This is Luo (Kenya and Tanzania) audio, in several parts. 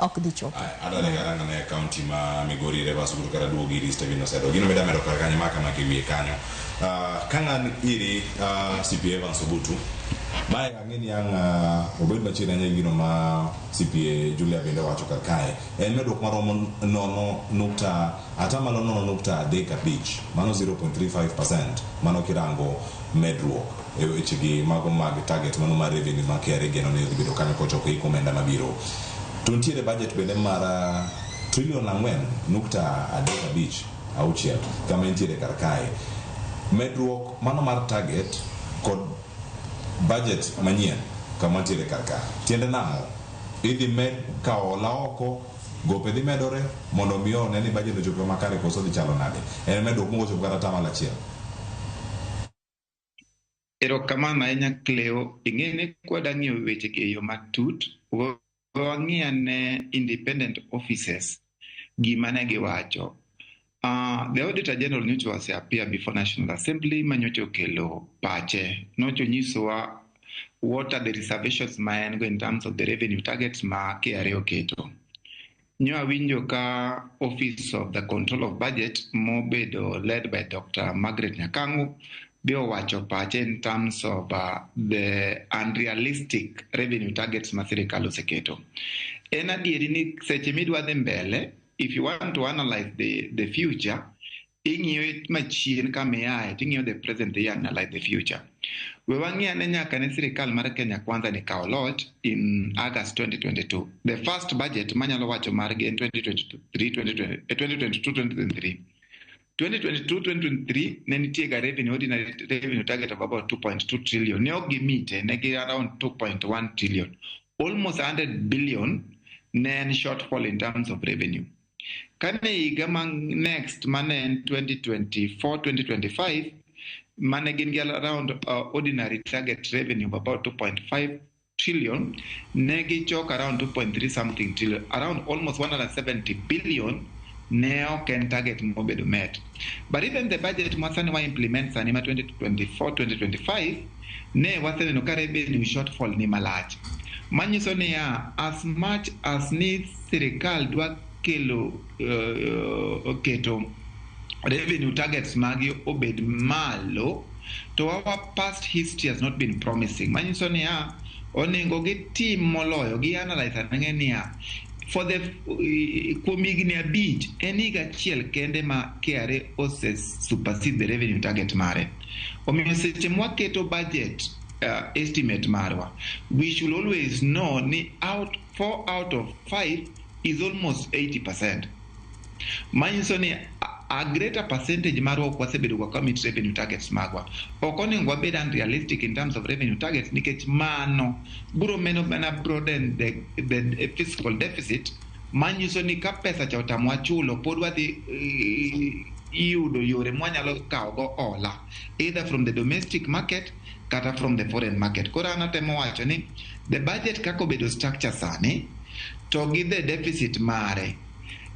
Ok dhi chopo. Adwa ni karang ane county ma Migori Rivers Ogutu kata duogi iri Stephen Osedo. Gino mida medo kar kanyo maka maka e wiye kanyo. Ka ng'an iri CPA Evans Ogutu. Mae ang'e ni ang' obed machiegni ahinya gi gino ma CPA Julia bende owacho kar kae. En medruok maromo 0 nukta atamalo 0.35. Mano 0.35%. Mano kirango medruok e wechegi mago mag target mano mar revenue ma KRA geno ni dhi bedo kanyo kochopo hik omenda mabiro. To nitiere budget bende mar trilion 4.356 kama entiere kar kae. Medruok mano mar target kod budget manyien kama ntiere kar ka. Tiende nang'o? Idhi med kawo hola oko, gope dhi medore mondo mi one ni budget ochopo makare koso dhi chalo nade? En medruok mokochopo kata 1%. Erokamano ahinya, Cleo. Ing'e ni kwada ng'iyo wechegi e yo matut, wang'i ane independent offices gima ne giwacho. The Auditor General nyocha ose appear before National Assembly ma nyocha okelo pache. Nyocha onyisowa what are the reservations ma en go in terms of the revenue targets ma KRA oketo. Nyo awinjo ka Office of the Control of Budget mobedo led by Dr. Margaret Nyakango be owacho pache in terms of the unrealistic revenue targets ma sirikal oseketo. En adieri ni seche midwa dhi mbele, if you want to analyze the future, ing'iyo machien kama iaye ting'iyo the present you analyze the future. We wang'i ane nyaka ne sirikal mar Kenya Kwanza ni kawo loch in August 2022. The first budget manyalo wacho margi en 2023 2022-2023. 2022-2023 ne nitie ga revenue, ordinary revenue target of about 2.2 trillion. Ne ok gimite, ne gi around 2.1 trillion. Almost 100 billion ne en shortfall in terms of revenue. Kane higa ma next mane en 2024-2025 mane gin gi around ordinary target revenue of about 2.5 trillion, ne gichoko around 2.3 something trillion, around almost 170 billion ne ok en target mobedo met. But even the budget ma sani wa implement sani ma 2024-2025 ne waseneno ka revenue shortfall ni malach. Manyiso niya, as much as ni sirikal dwa kelo keto revenue targets magi obed malo, to our past history has not been promising. Manyiso niya, onego gitim moloyo, gi analyze anang'e niya, for the kuom higni 5 en higa achiel kende ma KRA ose supersede the revenue target mare. Omiyo seche mwaketo budget estimate marwa, we should always know ni out 4 out of 5 is almost 80%. Manyiso ni a greater percentage marwa ok wasebedo ka meet revenue targets magwa. Ok onego wabed unrealistic in terms of revenue targets nikech mano biro meno mana broaden the fiscal deficit, manyiso ni ka pesa cha otamwa chulo, pod wadhi yudo yore mwanyalo kawo go hola either from the domestic market kata from the foreign market. Koro an atemo wacho ni the budget kaka obedo structure sani to gi the deficit mare,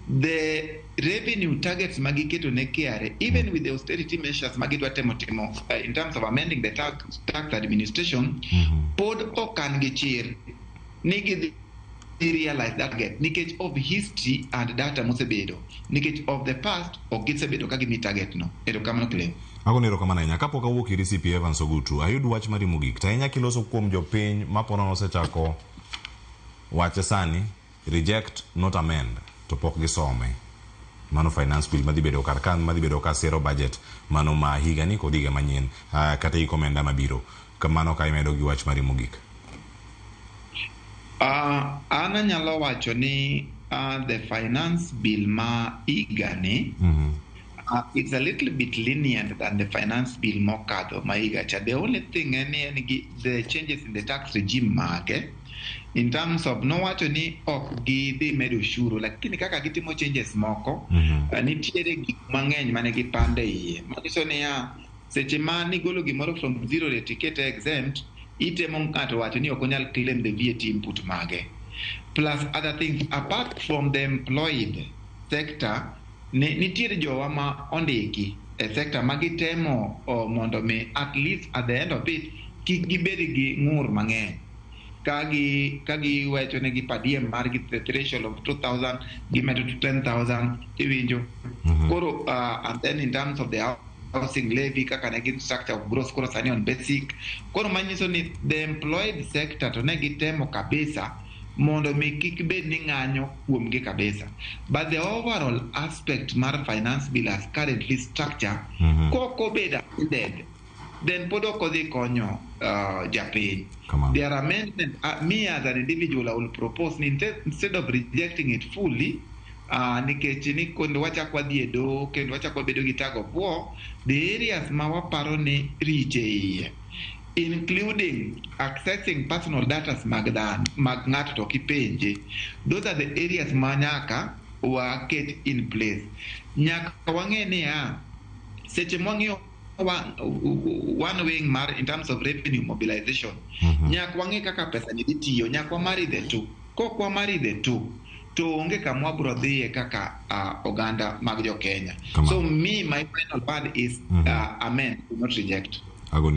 the revenue targets magiketo ne KRA, even with the austerity measures magidwa temo timo in terms of amending the tax administration, pod ok an gi chir ni gidhi realize that target nikech of history and data mosebedo, nikech of the past ok gisebedo ka gimi target no. Erokamano, Cleo. Agoni erokamano ahinya. Kapok awuok iri, CP Evans Ogutu, ayud wach mari mogik. To ahinya kiloso kuom jopiny mapono nosechako wache sani, reject not amend, to pok gisome. Mano finance bill madhi bedo kar ka madhi bedo ka sero budget mano ma higani kod higa manyien kata hik omenda mabiro. Kamano ka imedo gi wach mari mogik. An anyalo wacho ni the finance bill ma higani it's a little bit lenient than the finance bill mokadho ma higa cha. The only thing en ni en gi the changes in the tax regime mage in terms of nowacho ni ok gidhi medo ushuru, lakini kaka gitimo changes moko, nitiere gik mang'eny mane gipando e iye manyiso niya, seche ma nigolo gimoro from zero rate ikete exempt, itemo ng'ato wacho ni ok onyal claim the VAT input mage plus other things. Apart from the employed sector, ne nitiere jowa ma ondiki e sector ma gitemo mondo mi at least at the end of it kik gibed gi ng'ur mang'eny. Ka giwacho ne gi per diem margi, the threshold of 2000 gimedo to 10,000, iwinjo? Koro and then in terms of the housing levy, kaka ne gin structure of gross, koro sani on basic. Koro manyiso ni the employed sector to ne gitemo kabisa mondo mi kik bed ni ng'anyo kuomgi kabisa. But the overall aspect mar finance bill as currently structure, kok obedo amended, then pod ok odhi konyo japiny. Kamano. There are amendment, me as an individual, I will propose ni instead of rejecting it fully, nikech ni kendo wachak wadhi e doho kendo wachak wabedo gi tug of war, the areas ma waparo ni riche iye, including accessing personal data mag dhano, mag ng'ato to kipenje, those are the areas ma nyaka waket in place. Nyaka wang'e niya, seche mwang'iyo one wing mar in terms of revenue mobilization, nyaka wang'e kaka pesa ni dhi tiyo. Nyaka wamari the two. Kok wamari the two, to onge kama wabro dhiye kaka oganda mag jo Kenya. Kamano. So me, my final word is amend, do not reject. Agoni.